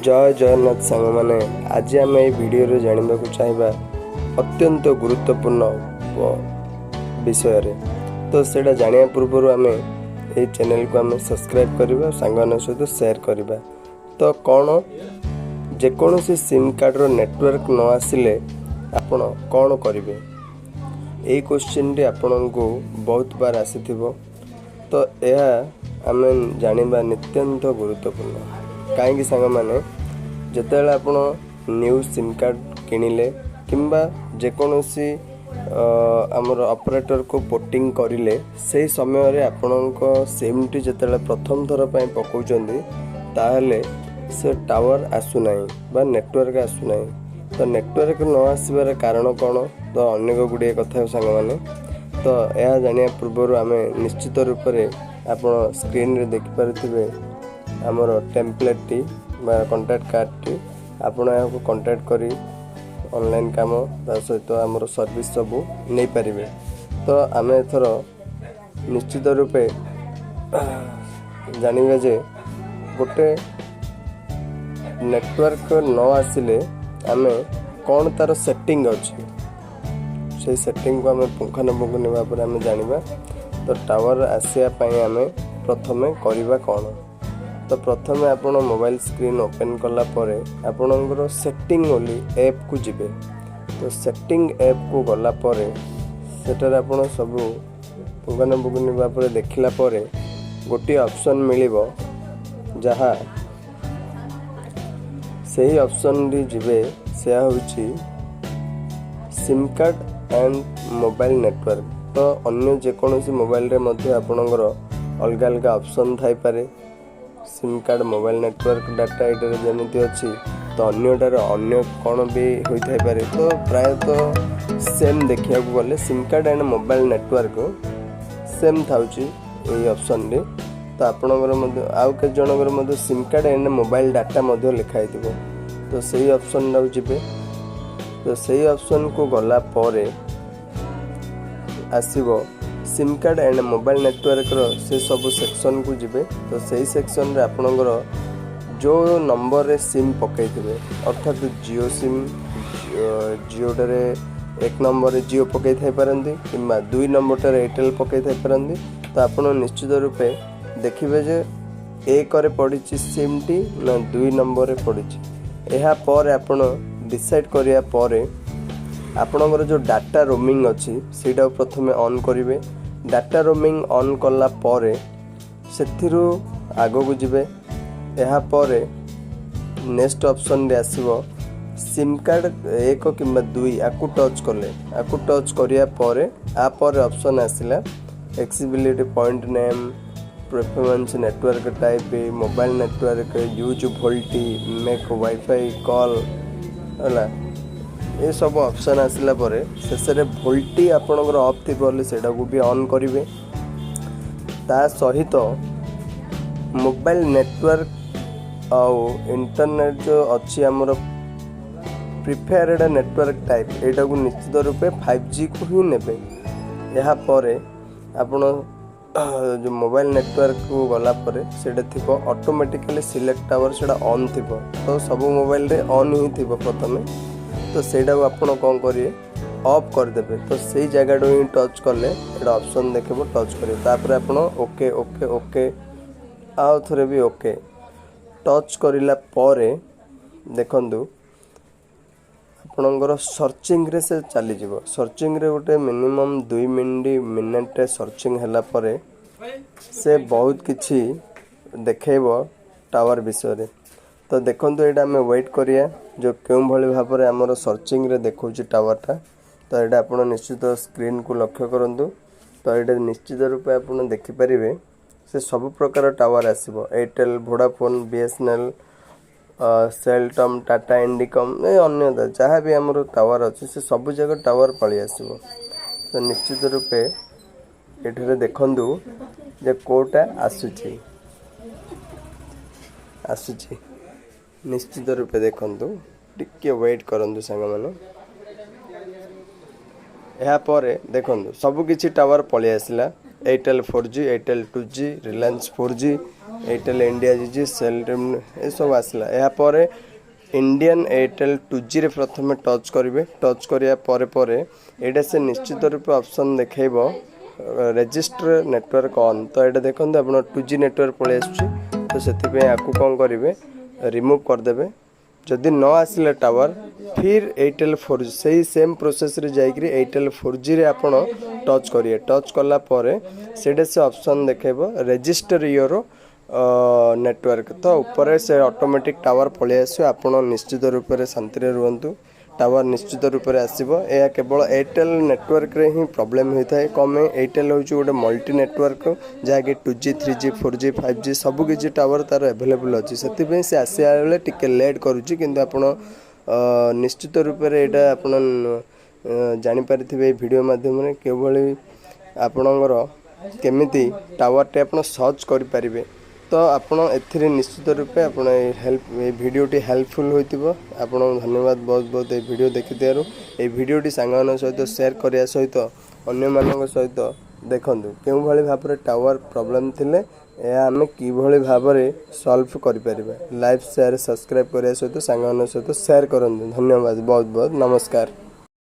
ଜୟ ଜଗନ୍ନାଥ ସାଙ୍ଗମାନେ, ଆଜି ଆମେ ଏହି ଭିଡ଼ିଓରେ ଜାଣିବାକୁ ଚାହିଁବା ଅତ୍ୟନ୍ତ ଗୁରୁତ୍ୱପୂର୍ଣ୍ଣ ବିଷୟରେ। ତ ସେଇଟା ଜାଣିବା ପୂର୍ବରୁ ଆମେ ଏହି ଚ୍ୟାନେଲକୁ ଆମେ ସବସ୍କ୍ରାଇବ୍ କରିବା, ସାଙ୍ଗମାନଙ୍କ ସହିତ ସେୟାର କରିବା। ତ କ'ଣ ଯେକୌଣସି ସିମ୍ କାର୍ଡ଼ର ନେଟୱାର୍କ ନ ଆସିଲେ ଆପଣ କ'ଣ କରିବେ? ଏଇ କୋଶ୍ଚିନ୍ଟି ଆପଣଙ୍କୁ ବହୁତ ବାର ଆସିଥିବ। ତ ଏହା ଆମେ ଜାଣିବା ନିତ୍ୟାନ୍ତ ଗୁରୁତ୍ୱପୂର୍ଣ୍ଣ। କାହିଁକି ସାଙ୍ଗମାନେ, ଯେତେବେଳେ ଆପଣ ନ୍ୟୁ ସିମ୍ କାର୍ଡ଼ କିଣିଲେ କିମ୍ବା ଯେକୌଣସି ଆମର ଅପରେଟରକୁ ପୋର୍ଟିଂ କରିଲେ, ସେହି ସମୟରେ ଆପଣଙ୍କ ସିମ୍ଟି ଯେତେବେଳେ ପ୍ରଥମ ଥର ପାଇଁ ପକାଉଛନ୍ତି, ତାହେଲେ ସେ ଟାୱାର ଆସୁନାହିଁ ବା ନେଟୱାର୍କ ଆସୁନାହିଁ। ତ ନେଟୱାର୍କ ନ ଆସିବାର କାରଣ କ'ଣ? ତ ଅନେକ ଗୁଡ଼ିଏ କଥା ସାଙ୍ଗମାନେ। ତ ଏହା ଜାଣିବା ପୂର୍ବରୁ ଆମେ ନିଶ୍ଚିତ ରୂପରେ ଆପଣ ସ୍କ୍ରିନ୍ରେ ଦେଖିପାରୁଥିବେ ଆମର ଟେମ୍ପଲେଟ୍ଟି ବା କଣ୍ଟାକ୍ଟ କାର୍ଡ଼ଟି। ଆପଣ ଏହାକୁ କଣ୍ଟାକ୍ଟ କରି ଅନଲାଇନ୍ କାମ, ତା ସହିତ ଆମର ସର୍ଭିସ୍ ସବୁ ନେଇପାରିବେ। ତ ଆମେ ଏଥର ନିଶ୍ଚିତ ରୂପେ ଜାଣିବା ଯେ ଗୋଟେ ନେଟୱାର୍କ ନ ଆସିଲେ ଆମେ କ'ଣ ତା'ର ସେଟିଂ ଅଛି। ସେଇ ସେଟିଂକୁ ଆମେ ପୁଙ୍ଖାନୁପୁଙ୍ଖ ଭାବରେ ଆମେ ଜାଣିବା। ତ ଟାୱାର ଆସିବା ପାଇଁ ଆମେ ପ୍ରଥମେ କରିବା କ'ଣ? ତ ପ୍ରଥମେ ଆପଣ ମୋବାଇଲ ସ୍କ୍ରିନ୍ ଓପେନ୍ କଲା ପରେ ଆପଣଙ୍କର ସେଟିଂ ବୋଲି ଆପ୍କୁ ଯିବେ। ତ ସେଟିଂ ଆପ୍କୁ ଗଲା ପରେ ସେଠାରେ ଆପଣ ସବୁ ପୁଙ୍ଖାନୁପୁଙ୍ଖ ଭାବରେ ଦେଖିଲା ପରେ ଗୋଟିଏ ଅପସନ୍ ମିଳିବ, ଯାହା ସେହି ଅପସନ୍ଟି ଯିବେ। ସେୟା ହେଉଛି SIM card and mobile network। ତ ଅନ୍ୟ ଯେକୌଣସି ମୋବାଇଲରେ ମଧ୍ୟ ଆପଣଙ୍କର ଅଲଗା ଅଲଗା ଅପସନ୍ ଥାଇପାରେ। SIM card, mobile network, data ଏଇଟାରେ ଯେମିତି ଅଛି, ତ ଅନ୍ୟଟାରେ ଅନ୍ୟ କ'ଣ ବି ହୋଇଥାଇପାରେ। ତ ପ୍ରାୟତଃ ସେମ୍ ଦେଖିବାକୁ ଗଲେ SIM card and mobile network same ଥାଉଛି ଏଇ ଅପସନ୍ରେ। ତ ଆପଣଙ୍କର ମଧ୍ୟ ଆଉ କେତେ ଜଣଙ୍କର ମଧ୍ୟ SIM card and mobile data ମଧ୍ୟ ଲେଖା ହେଇଥିବ। ତ ସେଇ ଅପସନ୍ଟାକୁ ଯିବେ। ତ ସେଇ ଅପସନ୍କୁ ଗଲା ପରେ ଆସିବ ସିମ୍ କାର୍ଡ଼ ଆଣ୍ଡ ମୋବାଇଲ ନେଟୱାର୍କର ସେ ସବୁ ସେକ୍ସନ୍କୁ ଯିବେ। ତ ସେଇ ସେକ୍ସନ୍ରେ ଆପଣଙ୍କର ଯେଉଁ ନମ୍ବରରେ ସିମ୍ ପକାଇଥିବେ, ଅର୍ଥାତ୍ ଜିଓ ସିମ୍, ଜିଓଟାରେ 1 ନମ୍ବରରେ ଜିଓ ପକାଇ ଥାଇପାରନ୍ତି କିମ୍ବା 2 ନମ୍ବରଟାରେ ଏୟାରଟେଲ୍ ପକାଇ ଥାଇପାରନ୍ତି। ତ ଆପଣ ନିଶ୍ଚିତ ରୂପେ ଦେଖିବେ ଯେ 1ରେ ପଡ଼ିଛି ସିମ୍ଟି ନା 2 ନମ୍ବରରେ ପଡ଼ିଛି। ଏହାପରେ ଆପଣ ଡିସାଇଡ଼୍ କରିବା ପରେ ଆପଣଙ୍କର ଯେଉଁ ଡାଟା ରୋମିଂ ଅଛି, ସେଇଟାକୁ ପ୍ରଥମେ ଅନ୍ କରିବେ। ଡାଟା ରୋମିଂ ଅନ୍ କଲା ପରେ ସେଥିରୁ ଆଗକୁ ଯିବେ। ଏହାପରେ ନେକ୍ସଟ ଅପସନ୍ରେ ଆସିବ ସିମ୍ କାର୍ଡ଼ 1 କିମ୍ବା 2। ଆକୁ ଟଚ୍ କଲେ, ଆକୁ ଟଚ୍ କରିବା ପରେ ଆ ପରେ ଅପସନ୍ ଆସିଲା accessibility point name, preference network type, mobile network, use VoLTE, make WiFi call ହେଲା। ଏସବୁ ଅପସନ୍ ଆସିଲା ପରେ ଶେଷରେ ଭୋଲ୍ଟି ଆପଣଙ୍କର ଅଫ୍ ଥିବ ହେଲେ ସେଇଟାକୁ ବି ଅନ୍ କରିବେ। ତା ସହିତ ମୋବାଇଲ ନେଟୱାର୍କ ଆଉ ଇଣ୍ଟରନେଟ୍ ଯେଉଁ ଅଛି ଆମର ପ୍ରିଫେୟାର୍ଡ ନେଟୱାର୍କ ଟାଇପ୍, ଏଇଟାକୁ ନିଶ୍ଚିତ ରୂପେ 5Gକୁ ହିଁ ନେବେ। ଏହାପରେ ଆପଣ ଯେଉଁ ମୋବାଇଲ ନେଟୱାର୍କକୁ ଗଲା ପରେ ସେଇଟା ଥିବ ଅଟୋମେଟିକାଲି ସିଲେକ୍ଟ ଟାୱାର, ସେଇଟା ଅନ୍ ଥିବ। ତ ସବୁ ମୋବାଇଲରେ ଅନ୍ ହିଁ ଥିବ ପ୍ରଥମେ। ତ ସେଇଟାକୁ ଆପଣ କ'ଣ କରିବେ? ଅଫ୍ କରିଦେବେ। ତ ସେଇ ଜାଗାଠୁ ହିଁ ଟଚ୍ କଲେ ଏଇଟା ଅପସନ୍ ଦେଖିବ, ଟଚ୍ କରିବେ। ତାପରେ ଆପଣ ଓକେ, ଓକେ, ଓକେ, ଆଉ ଥରେ ବି ଓକେ ଟଚ୍ କରିଲା ପରେ ଦେଖନ୍ତୁ ଆପଣଙ୍କର ସର୍ଚ୍ଚିଂରେ ସେ ଚାଲିଯିବ। ସର୍ଚ୍ଚିଂରେ ଗୋଟେ ମିନିମମ୍ 2 ମିନିଟ୍ରେ ସର୍ଚ୍ଚିଂ ହେଲା ପରେ ସେ ବହୁତ କିଛି ଦେଖେଇବ ଟାୱାର ବିଷୟରେ। ତ ଦେଖନ୍ତୁ, ଏଇଟା ଆମେ ୱେଟ୍ କରିବା ଯେଉଁ କେଉଁଭଳି ଭାବରେ ଆମର ସର୍ଚ୍ଚିଂରେ ଦେଖାଉଛି ଟାୱାରଟା। ତ ଏଇଟା ଆପଣ ନିଶ୍ଚିତ ସ୍କ୍ରିନ୍କୁ ଲକ୍ଷ୍ୟ କରନ୍ତୁ। ତ ଏଇଟା ନିଶ୍ଚିତ ରୂପେ ଆପଣ ଦେଖିପାରିବେ, ସେ ସବୁ ପ୍ରକାର ଟାୱାର ଆସିବ: Airtel, Vodafone, BSNL, ସେଲ୍ଟମ୍, Tata Indicom, ଏ ଅନ୍ୟ ଯାହା ବି ଆମର ଟାୱାର ଅଛି, ସେ ସବୁ ଯାକ ଟାୱାର ପଳେଇ ଆସିବ। ତ ନିଶ୍ଚିତ ରୂପେ ଏଠାରେ ଦେଖନ୍ତୁ ଯେ କେଉଁଟା ଆସୁଛି ଆସୁଛି। ନିଶ୍ଚିତ ରୂପେ ଦେଖନ୍ତୁ, ଟିକେ ୱେଟ୍ କରନ୍ତୁ ସାଙ୍ଗମାନେ। ଏହାପରେ ଦେଖନ୍ତୁ, ସବୁ କିଛି ଟାୱାର ପଳେଇ ଆସିଲା। Airtel 4G, Airtel 2G, Reliance 4G, Airtel India G, cell, ଏସବୁ ଆସିଲା। ଏହାପରେ ଇଣ୍ଡିଆନ୍ ଏୟାରଟେଲ୍ 2Gରେ ପ୍ରଥମେ ଟଚ୍ କରିବେ। ଟଚ୍ କରିବା ପରେ ପରେ ଏଇଟା ସେ ନିଶ୍ଚିତ ରୂପେ ଅପସନ୍ ଦେଖାଇବ ରେଜିଷ୍ଟର ନେଟୱାର୍କ ଅନ୍। ତ ଏଇଟା ଦେଖନ୍ତୁ, ଆପଣ 2G network ପଳେଇ ଆସୁଛି। ତ ସେଥିପାଇଁ ଆକୁ କ'ଣ କରିବେ? ରିମୁଭ୍ କରିଦେବେ। ଯଦି ନ ଆସିଲା ଟାୱାର, ଫିର୍ ଏୟାରଟେଲ୍ 4G, ସେଇ ସେମ୍ ପ୍ରୋସେସ୍ରେ ଯାଇକରି ଏୟାରଟେଲ୍ 4Gରେ ଆପଣ ଟଚ୍ କରିବେ। ଟଚ୍ କଲା ପରେ ସେଇଟା ସେ ଅପସନ୍ ଦେଖାଇବ ରେଜିଷ୍ଟର your network. ତ ଉପରେ ସେ ଅଟୋମେଟିକ୍ ଟାୱାର ପଳେଇ ଆସିବ। ଆପଣ ନିଶ୍ଚିତ ରୂପରେ ଶାନ୍ତିରେ ରୁହନ୍ତୁ, ଟାୱାର ନିଶ୍ଚିତ ରୂପରେ ଆସିବ। ଏହା କେବଳ ଏୟାରଟେଲ୍ ନେଟୱାର୍କରେ ହିଁ ପ୍ରୋବ୍ଲେମ୍ ହୋଇଥାଏ। କ'ଣ ପାଇଁ? ଏୟାରଟେଲ୍ ହେଉଛି ଗୋଟେ ମଲ୍ଟି ନେଟୱାର୍କ, ଯାହାକି 2G, 3G, 4G, 5G ସବୁକିଛି ଟାୱାର ତା'ର ଆଭେଲେବୁଲ୍ ଅଛି। ସେଥିପାଇଁ ସେ ଆସିବା ବେଳେ ଟିକେ ଲେଟ୍ କରୁଛି। କିନ୍ତୁ ଆପଣ ନିଶ୍ଚିତ ରୂପରେ ଏଇଟା ଆପଣ ଜାଣିପାରିଥିବେ ଏଇ ଭିଡ଼ିଓ ମାଧ୍ୟମରେ, କିଭଳି ଆପଣଙ୍କର କେମିତି ଟାୱାରଟି ଆପଣ ସର୍ଚ୍ଚ କରିପାରିବେ। ତ ଆପଣ ଏଥିରେ ନିଶ୍ଚିତ ରୂପେ ଆପଣ ଏଇ ହେଲ୍ପ, ଏଇ ଭିଡ଼ିଓଟି ହେଲ୍ପଫୁଲ୍ ହୋଇଥିବ। ଆପଣଙ୍କୁ ଧନ୍ୟବାଦ ବହୁତ ବହୁତ ଏଇ ଭିଡ଼ିଓ ଦେଖିଥିବାରୁ। ଏଇ ଭିଡ଼ିଓଟି ସାଙ୍ଗମାନଙ୍କ ସହିତ ସେୟାର କରିବା ସହିତ ଅନ୍ୟମାନଙ୍କ ସହିତ ଦେଖନ୍ତୁ, କେଉଁଭଳି ଭାବରେ ଟାୱାର ପ୍ରୋବ୍ଲେମ୍ ଥିଲେ ଏହା ଆମେ କିଭଳି ଭାବରେ ସଲ୍ଭ କରିପାରିବା। ଲାଇକ୍, ସେୟାର, ସବସ୍କ୍ରାଇବ୍ କରିବା ସହିତ ସାଙ୍ଗମାନଙ୍କ ସହିତ ସେୟାର କରନ୍ତୁ। ଧନ୍ୟବାଦ ବହୁତ ବହୁତ, ନମସ୍କାର।